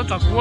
Txog kuv.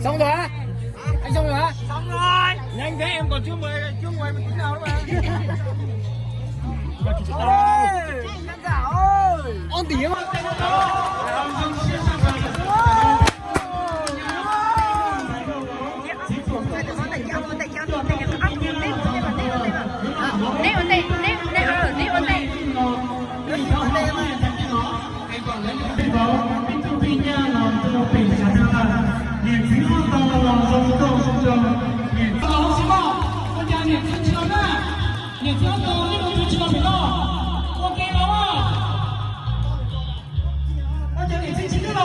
Xong rồi hả? Anh xong rồi hả? Xong rồi. Nhanh thế em còn chưa mười, chưa mười một tí nào nữa mà. Ôi, khán giả ơi. Ôn tỉ. Niam txiv ob tog los zoo nkauj zoo nraug, niam txiv los zoo siab, ua cas niam txiv tsis los na? Niam txiv ob tog nej ua tsis tsis los pem no, ua ke los. Ua cas niam txiv tsis los?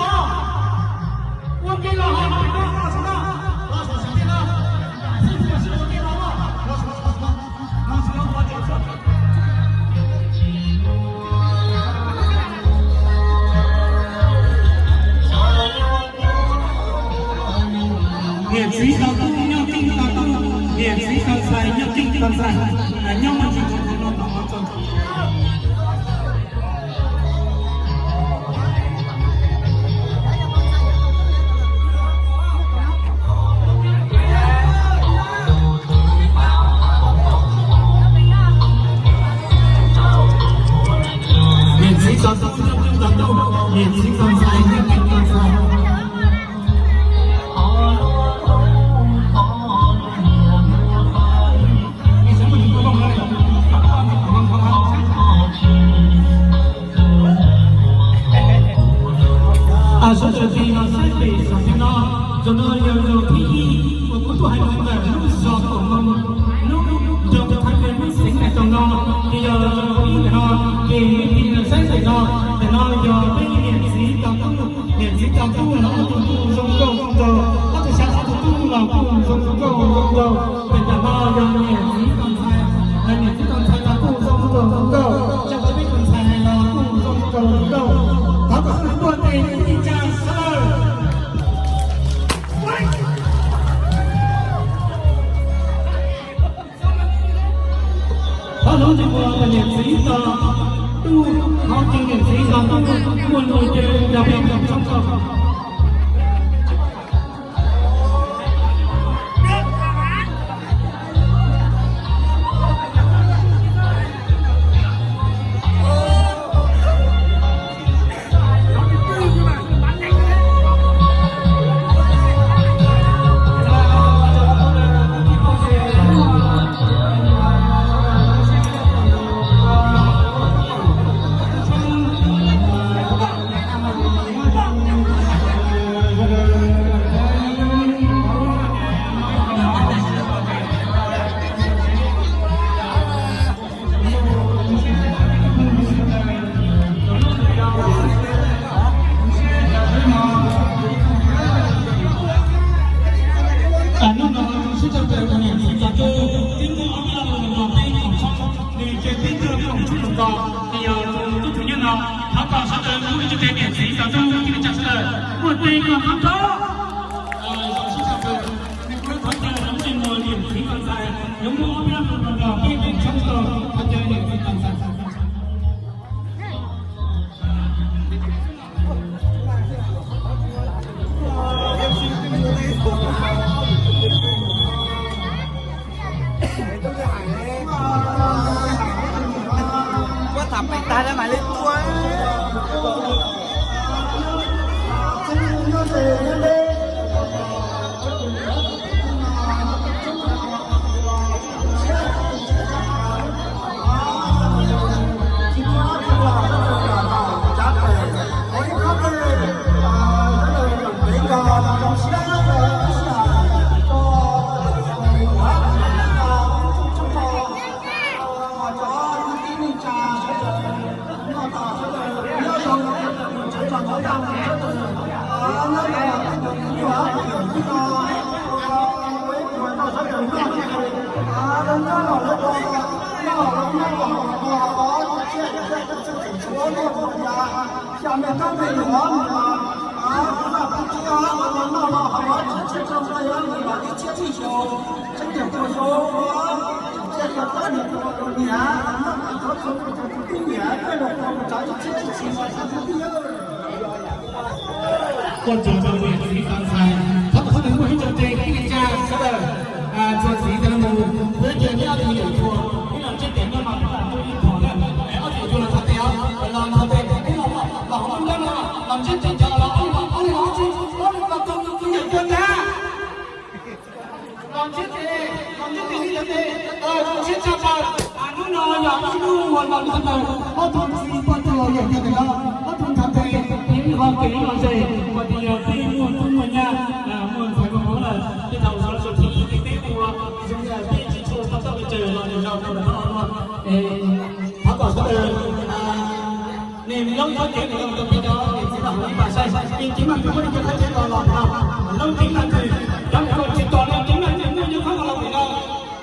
Ua ke los, los pem no, los saum no, los saum xov tooj no. Niam txiv tsis ua ke los, los saum no, los saum no. Niam txiv tau tub nyob keej tau tub, niam txiv tau ntxhais nyob keej tau ntxhais, nyob muaj ntsis tau tau no tau no tau. Niam txiv tau tub nyob keej tau tub, niam txiv tau ntxhais nyob keej tau ntxhais. Sawv daws tig los saib pem saum no, zaum no yog zaum thib ib uas kuv tuaj hais los ntawm lub zos Tuam Moos, lub nroog Thaiv Pes, lub xeev Nais Toos no, ces yog zaum thib ib ntawm no, ces nej tig los saib ntawm no, ntawm no yog peb niam txiv tau tub, niam txiv tau tub los ob tug kuj zoo nkauj zoo nraug, ob tug xya ob tug tub los kuj zoo nkauj zoo nraug. Pem ntawm no yog niam txiv tau ntxhais, niam txiv tau ntxhais los kuj zoo nkauj zoo nraug, tso peb tus ntxhais los kuj zoo nkauj zoo nraug. Thov kom sawv daws npuaj tes ib tsa sawv daws. Thov lub ntsej muag niam txiv tau tub, thov ces niam txiv tau tub muaj nus ces yog peb tau tshoob tau. Hnub no sib tau peb ua niam txiv tau tub, twb muaj ob peb leeg los peb koom tshoob, nws ces peb tug koom tshoob los ko, ces yog tus tub thum nyob no, thov kom sawv daws kuj ib tse niam txiv tau tub ib tsa sawv daws muaj tes kom thov tau. Sib tau peb, nws kuj thov caw lub ntsej muag niam txiv tau ntxhais, yuav muaj ob peb leeg los peb koom tshoob tau, thov caw niam txiv tau ntxhais. Muab tham pem tag mam li tua. Ua tsaug rau niam txiv ntxawm ntxhais, thov kom sawv daws muaj ib co tes ib tsa sawv daws, txuas ntxiv ntawd mus, kuv yuav cia neb ob tug yawm txwv, neb los ntsib tes nyob no, neb los ntsib ib phom na, es ob tug yawm txwv los thov tes os, los thov tes, neb los, los hauv lub nrob no, los ntsib tes cov los ob li los ob li los ob tug, ob li los tus tus yawm txwv ntag. Los ntsib tes, los ntsib tes ib yam tes, tus siab tshaj plaws. Hnub no yog ib hnub uas los nrog ntawm ob tug txiv poj ntxoog yawm txwv ntawm no, ob tug ntxhais tes, ib qho kev ib qho zes, uas tias yog peb muaj tub muaj nyab, muaj ntxhais muaj hmoob lawm, tej thaum sawv los xyoo thib ib ces peb ua, xyoo yog peb tsis tshua tau txoj kev tsaws los ntawm no rau ntawm no ua. Thov kom sawv daws nej loob thoob cev ntawm no rau peb cov niam txiv los hauv ib pas saib, ces ceev meej twg muaj li cov thoob cev los los no, loob ceev meej twg, cov niam txiv tsis tos li ceev meej twg muaj cov thoob los los no,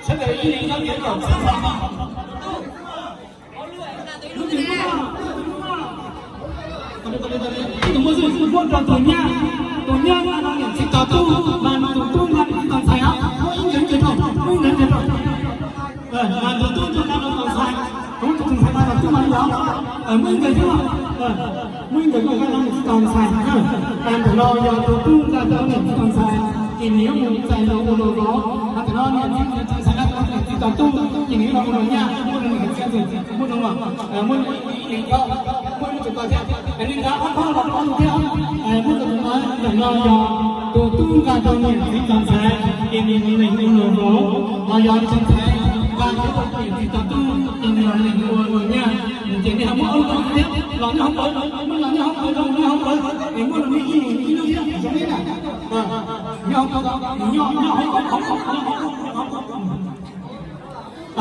sawv daws ib leeg thoob cev kom txog no. Ib tug muaj xwb muab rau tus nyab, tus nyab nqa rau niam txiv tos tub, mas tus tub nqa niam txiv tos ntxhais os, muab ib nkawd ntsia rau, muab ib nkawd ntsia rau. Mas tus tub nqa rau tus ntxhais, tus ntxhais nqa rau tus tub mas li yog, muab ib nkawd thiab, muab ib nkawd nqa rau niam txiv tos ntxhais. Ntawm no yog tus tub nqa rau niam txiv tos ntxhais, ces nws yuav mus txais los ua luag vauv. Hos ntawm no niam txiv tos ntxhais nqa rau niam txiv tos tub, ces nws yuav los ua luag nyab, muab rau niam txiv ntxhais, muab rau, muab ib leeg, muab ib tug ko thiab, nws nqa ob phaub los rau ob tug thiab. Muab rau tus no, ntawm no yog tus tub nqa rau niam txiv tos ntxhais, ces nws ua leeg ua luag vauv. Hos yog tus ntxhais nqa rau niam txiv tos tub, ces nws ua leeg ua luag nyab. Ces nej ho muab ob lub ko thiab, los nyob hauv paus, muab los nyob hauv paus, los nyob hauv paus, es muab rau neb ib leeg ib lub thiab, zoo li na. Nyob hauv paus, nyob, nyob hauv paus, hauv paus, nyob hauv paus.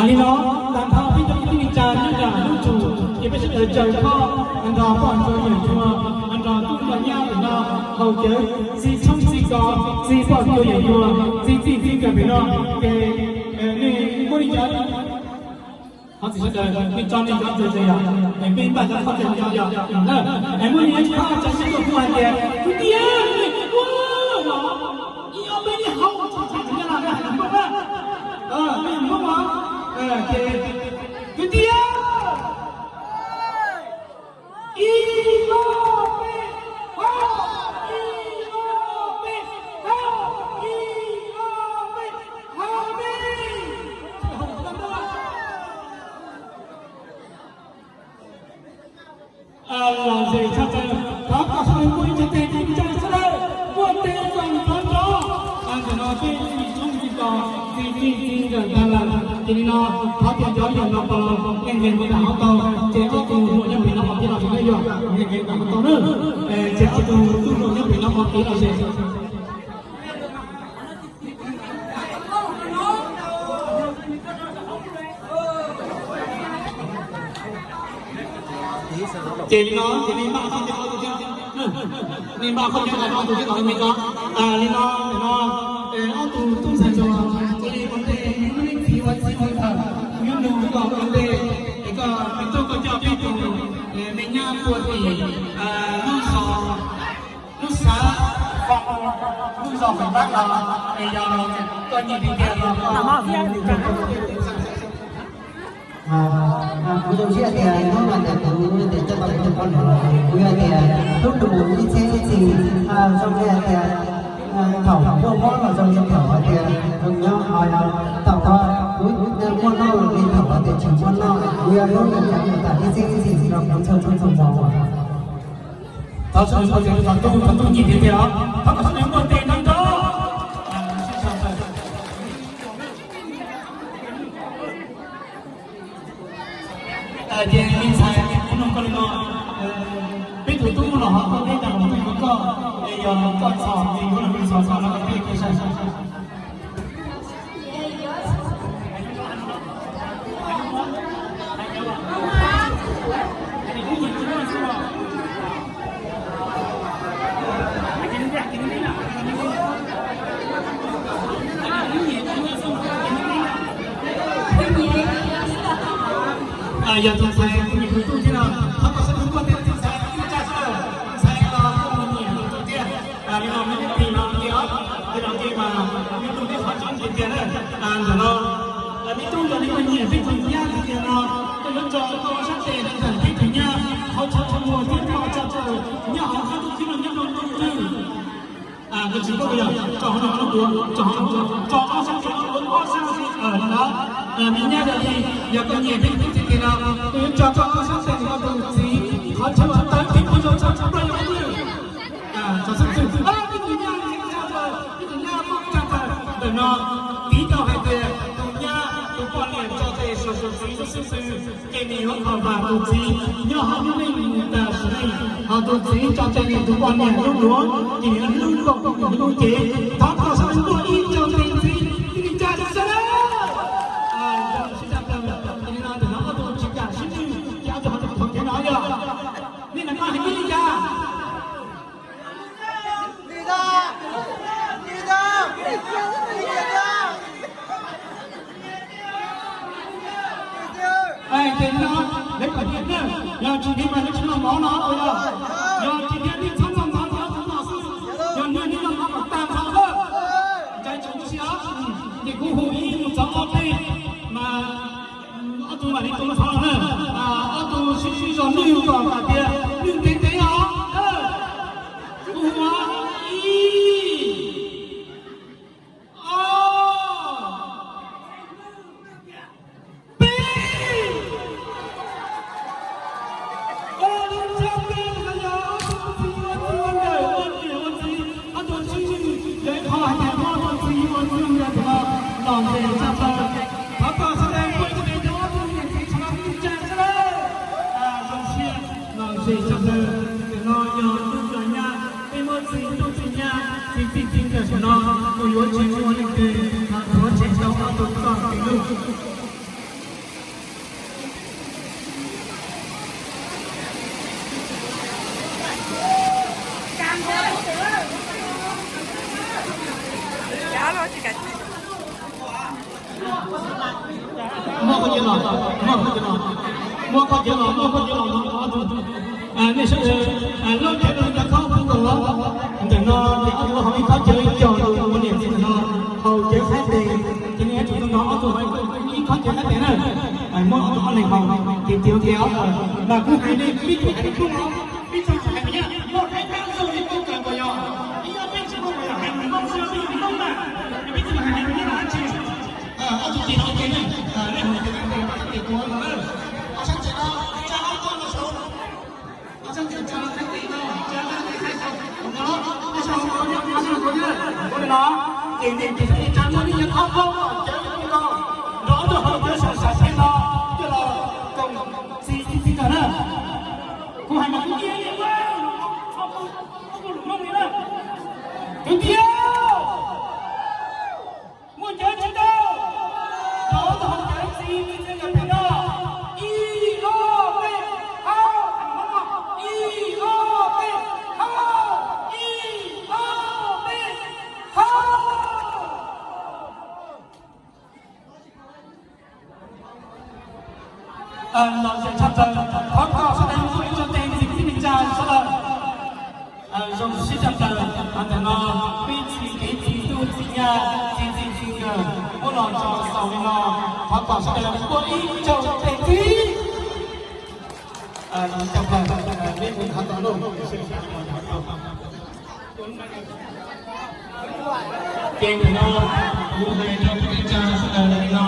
Li no, tag nrho peb cov kwv tij neej tsa nyob nram lub tsum, ces peb sawv daws caw koj nrog poj nrog yawm txwv, nrog tub nrog nyab ntawm no haus cawv, txi tshoob txi kos, txi poj txi yawm txwv, txi txij txi nkawm pem no, ces nej muab li cov, qhov txhia sawv daws nej tso nej cov ntawd yog, es peb npaj cov qhov txhia no yog, es muab li cov qhov txhia sawv daws kuj hais tias kwv tij, ib ob peb nej haus, tsis tshua tsis nyob no nej hais nplooj na, nej nplooj os, ces kwv tij, ib ob peb, haus, ib ob peb, haus, ib ob peb, haus peb. Los ze tshaj plaws, thov kom sawv daws muaj ib co tes txaus ntshai sawv daws, muaj tes txaus ntshai nrov. Ntawm no peb txi tshoob txi kos, txi txij txi nkawm tag lawm, ces li no thov tias cov yawm no puas los, nej nqes mus nram hauv tau, ces ob tug hluas nyob pem no ua kev los ze, nej yuav nqes nram hauv tau na, ces ob tug tub hluas nyob pem no ua kev los ze. Ces li no ces nej npaj qhov chaw, nej npaj qhov chaw los ob tug thiab los me ko. Li no, ntawm no ob tug tub ntxhais tso, ua li ua ntej nej muab nej txiv ua txiv ua nkawm, nyob nug koj ua ntej, es koj, koj coj peb tus me nyab tua tim lub xov, lub xav foom, lub zos foom pab no, es yog koj nyiam tiag tiag los koj, kuv zoo siab tias hnub no ces kuv tias coj tau kuv tus poj niam los, kuv yog tias hlub nws mus ib txhiab ib txhis, zoo li hais tias Thaum muaj mob los zoo li thaum hais tias nws nyob, thaum kuv muaj noj los li thaum hais tias tsis muaj noj, kuv yuav hlub nws cov nws tas ib txhiab ib txhis rau kuv txhua txhua txhua hmo. Thov sawv daws npuaj tes rau tus tub, tus tub nyiam tiag tiag os, thov kom sawv daws npuaj tes nrov nrov. Ces me ntxhais, kuv nug koj li no, peb tus tub los ho tuaj teb tas los tuaj yuav koj, es yog koj txhom ces yuav los txhom txhom no koj peb koj sai. Yog tus ntxhais kuv nyiam tus tub thiab no, thov kom sawv daws npuaj tes rau tus ntxhais, tus tub tsa sawv daws, tus ntxhais los kuj mus nyiam tus tub thiab. Li no me lub tis no ntej os, tis no ntej mas me tub neb qhov tseeb tiag tiag na. Ntawm no me tub yog li koj nyiam peb tus nyab tiag tiag no, koj yuav tso koj ob sab tes rau ntawm peb tus nyab, qhov chaw qhov muag thiab rau tsa sawv daws nyob hauv qab ntuj khwb no nyob rau ntuj twg. Koj tsis paub yog tso hauv no, tso hauv no, tso ob sab tes, ob sab tes li no. Me nyab yog li, yog koj nyiam peb tus tub tiag tiag no, koj yuav tso koj ob sab tes rau koj tus txiv, qhov chaw uas tawv pib puas zoo tshaj tshaj plaws yog qhov twg? Tso xub xwm, peb tus nyab tshaj plaws, peb tus nyab muaj tshaj plaws. Ntawm no piv tau hais tias tus nyab tus poj niam tso tes saum tus txiv xub xwm, ces nws yuav kho vam tus txiv nyob hauv lub neej mus tas sim neej. Ho tus txiv tso tes nws tus poj niam lub duav, ces nws yuav hlub npaum li nws lub cev. Thov kom sawv daws npuaj ib co tes ntxiv, ib pliag tsa sawv daws. Zoo siab tshaj plaws, ces li no ntawm no ob tug tsis kam sib ntsib, ces ob tug ho tau thov kev no yog nej nam koj hais li cas? Ces no, lawv kom tiag na, yog tsis tiag mas lawv tsis noj mov no, yog tsis tiag nej txhob noj mov, txhob noj xwb, yog nyiaj nej noj mov kom tag nrho na. Ntshai tsis txhob, ces kuv hu ib mus txog ob peb mas ob tug mam li tus txog na, ob tug sib sib zog nwj kom hais tias nwj ntev ntev os. Kuv hu ib, ob, peb. Ua li ntawd, ob tug txiv ua txiv ua nkawm, ua niam ua txiv, ob tug sib nwj, yog ib qho hais tias muab ob tug txiv ua txiv ua nkawm no lom zem tshaj plaws. Thov kom sawv daws npuaj tes rau ob tug niam txiv tshaj plaws, zoo siab lom zem tshaj plaws. Ntawm no yog tub yog nyab, peb muab txiv tub txiv nyab, txiv txij txiv nkawm saum no mus yuav tsis ua leej twg, thov txhob txhawj tau ob tug txoj kev hlub. Muaj qhov chaw los, muaj qhov chaw los, muaj qhov chaw los, muaj qhov chaw los no ob tug. Nej sawv daws loj cawv rau cov khob pub nkaus. Ntawm no ces ob tug ho ib khob chaw coj tus ua niam txiv ntawm no haus cawv qhaib tes, ces nej yuav tsum tau nrog ob tug ho ib khob cawv qhaib tes na. Muab ob tug ob leeg haus ces tiag tiag os. Mas kuv hais nej pib tug pib tug pib tug hais tias muaj qhaib tab zoo li koj kawm npaum yog, ib ob peb tsis muaj npaum yog hais lus Hmoob xwb, peb yog Hmoob na, peb tsis hais lus Nyab Laj dab tsi. Ob tug tis no ua ke na, nej mus tes qhaib tes, tes tua no na. Ob sab tes no tsa ob tug no saud, ob sab tes tsa qhaib tes no, tsa qhaib tes qhaib tes no, ob sab tes no tsa qhaib tes no, ua li no. Ces nej tes tsa no nej yuav khob khob cawv nkaus, nrog ob tug haus cawv sam sam pem no, coj los koom txiv txiv nkawm na. Kuv hais mas kuv cia li ua, ua lus Hmoob li na. Kwv tij, muaj cawv tsis tau, nrog ob tug haus cawv txiv txiv nkawm pem no. Ib ob peb, haus, ib ob peb, haus, ib ob peb, haus. Lom zem tshaj plaws, thov kom sawv daws npuaj ib co tes ntxiv kwv tij neej tsa sawv daws. Zoo siab tshaj plaws, ntawm no peb txhia kev txhia tub txhia nyab txhia txij txhia nkawm muab los tso xaus li no, thov kom sawv daws npuaj ib co tes ntxiv. Tshaj plaws, peb mus thov tau lauj. Ces ntawm no kuv hais rau peb teb tsa sawv daws li no.